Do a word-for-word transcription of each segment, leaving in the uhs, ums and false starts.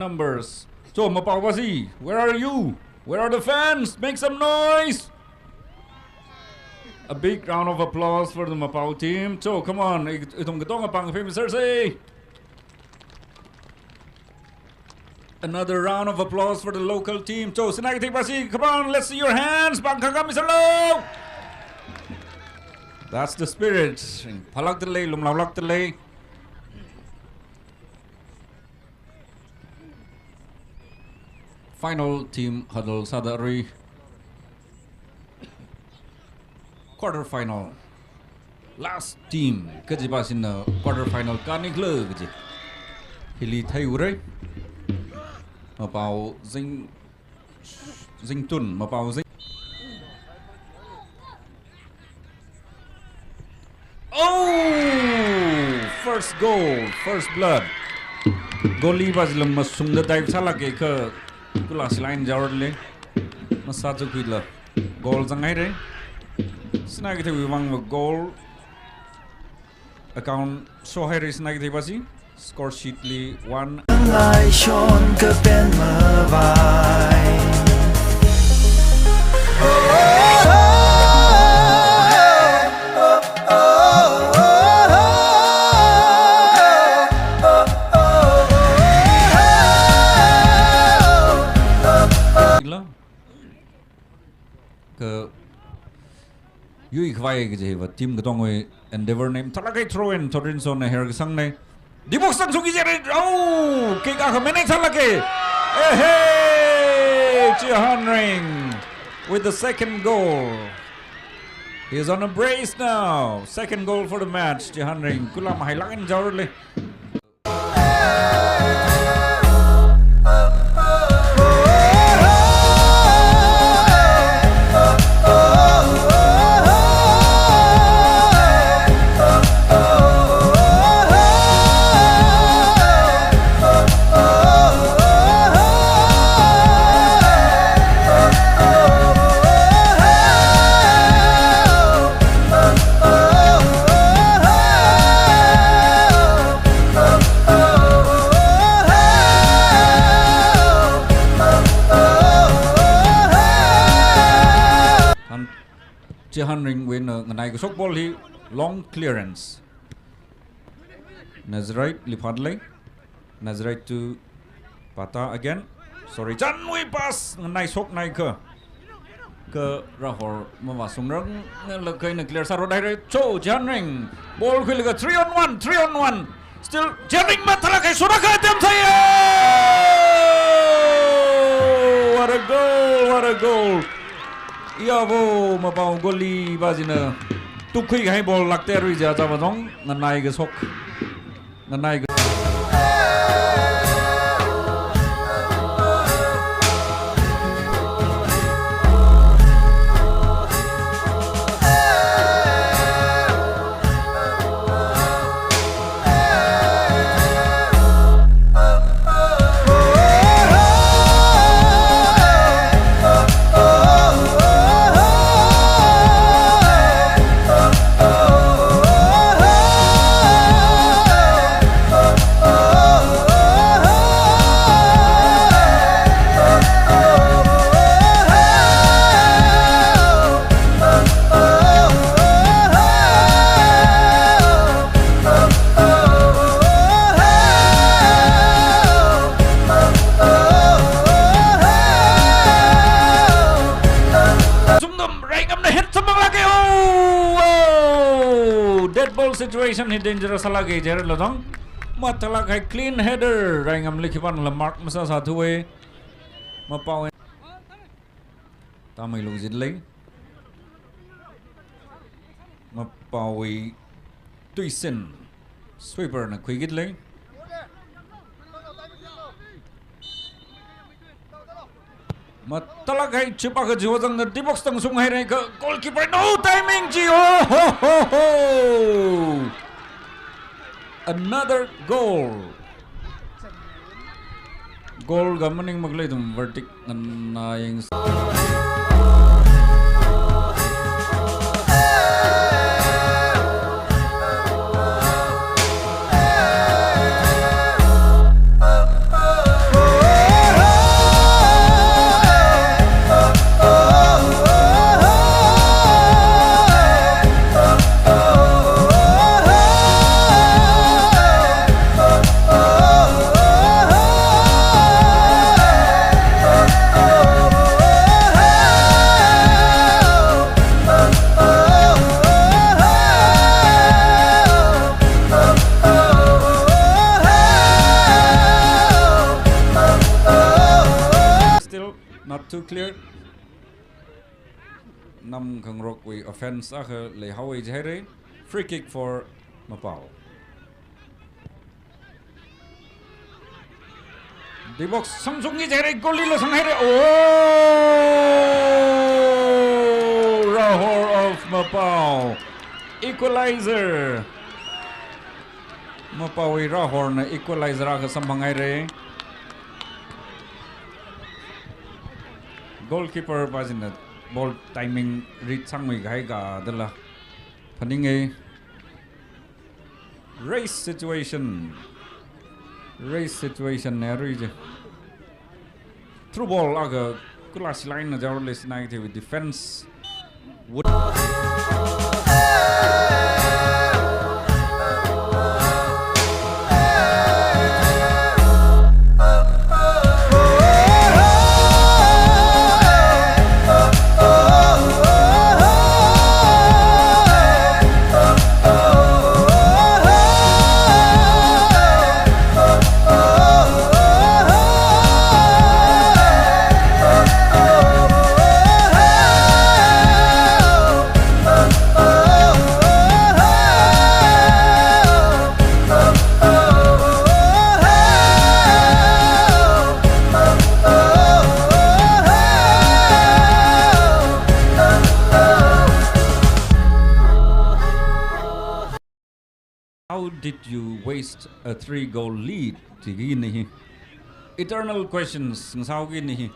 Numbers. Cho, Mapao basi, where are you? Where are the fans? Make some noise! A big round of applause for the Mapao team. Cho, come on, i-, ithum katonga pāng phim sāsei. Another round of applause for the local team. Cho, Sinakeithei basi, come on, let's see your hands. Pāng khangkam misalo. That's the spirit. Phalakta lei, lumlaolakta lei. Final team huddle sāda arui. Quarter final. Last team kaji basi na quarter final kānikhala kaji. Hili theiura. Mapao Zing, Zingtun, Mapao Zing. Oh! First goal, first blood. Goalie basi lam masungda dive sālāka kha kula silain jaurle. Masā chukhuila. Goal zanghaira. Sinakeitheiwui vang va goal account show haira Sinakeithei basi. Score sheet li one. Ngai shon kapen mavai. Ka yui khavai kaji hiva team katongwui endeavour na. Mathālāk eina throw in, Thotrinson na her kasang na. D box tang sungki jere, oh, kick akha manage sālāka. Ehe, Chihanring with the second goal. He's on a brace now. Second goal for the match, Chihanring. Kula mahailāk eina jaurle. Han, Chihanring wui eina nganai kashok ball hi long clearance. Nazarite li phatlei. Nazarite to Pata again. Sorry, Chanwui pass nganai shoknai kha. Kha Rahor mavāshungrang, lakaina clear sārot haira. Cho, Chihanring. Ball khuilaga three on one, three on one. Still, Chihanring mathālāk eina shot akha attempt sāya. What a goal, what a goal. Yavo, Mapao goalie basi na. Tukhui kahai ball lākta arui ja chava dong, nganai kashok. Nganai ka- Zumdum, Raingamna head samphang lāka. Oh, oh. Dead ball situation hi dangerous sālāka, Jared Lodong. Mathālāk kahai clean header, Raingamli khipānala mark masāsāthuwa. Mapao. Tamei lungzit lei. Mapaowui Tuisin. Sweeper na khuikit lei. Mathālāk kahai chip akha chiwui zangda D box tang shung haira kha goalkeeper no timing chi. Oh ho ho ho. Another goal. Goal ga maningmakhalei ithum verdict nganā yangsa. Not too clear. Nam khangarokwui offense akha leihaowa jihaira. Free kick for Mapao. D box samsungki jihaira, goalie la sanghaira. Oh, Rahor of Mapao. Equalizer. Mapaowui Rahorna equalizer akha samphanghaira. Goalkeeper pa china ball timing read sangmikahai ka dala phaninga. Race situation. Race situation na arui chi. Through ball akha kula silaina jaorali Sinakeitheiwui defense. Would How did you waste a three goal lead? Jiki ni hi. Eternal questions, ngasāoki ni hi.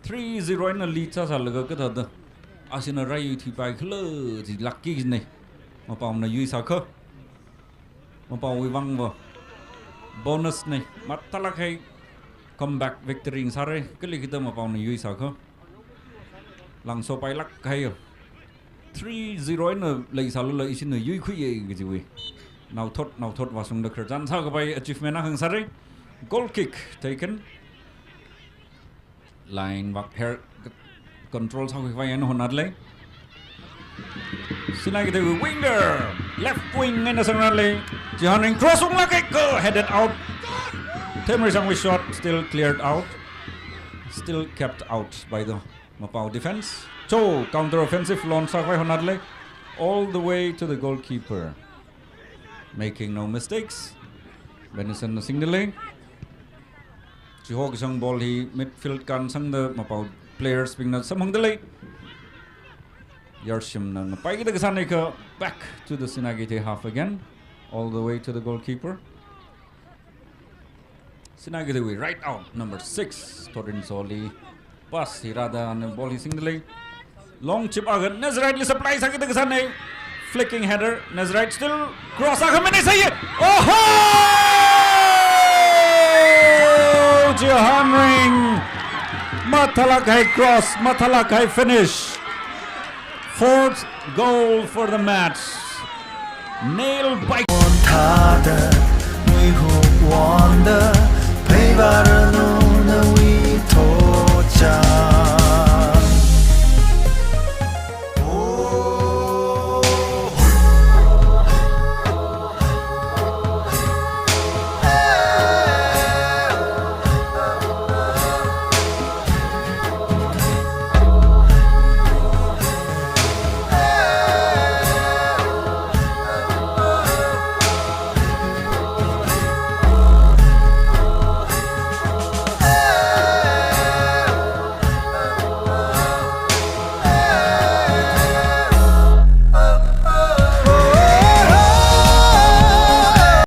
Three zero eina lead sāsālaga kathāda ashina rai thipai khala jilākki ni. Mapaona yuisākha. Mapaowui vangva bonus ni. Mathālākhai comeback victory ngasāra. Kali khida Mapaona yuisākha. Langsopailāk kahai. Three zero eina leisālala ishina yuikhuiya kajiwui. Naothot, naothot vāshungda khararchan sākapai achievement akha ngasāra. Goal kick taken. Line vak hair control sākhuikhavai eina honnadalei. Sinakeitheiwui winger, left wing eina sangradalei. Chihanring cross unglāka, headed out. Themreishangwui shot still cleared out. Still kept out by the Mapao defense. Cho counter offensive launch sākhavai honnadalei. All the way to the goalkeeper. Making no mistakes. Benison na singdalei. Chiho kashang ball hi midfield kānsangda Mapao players bingna samphangdalei. Yarshimna ngapaikida kasāna kha back to the Sinakeithei half again. All the way to the goalkeeper. Sinakeitheiwui right out, number six, Thorin Soli. Pass hi rāda ana ball hi singdalei. Long chip akha Nazarite li supply sākida kasāna. Flicking header, Nazarite still cross akha manage sāya. Oho! Chihanring. Mathālākhai cross, mathālākhai finish. Fourth goal for the match. Nailed by Thāda, muihuk wanda, pheivaranu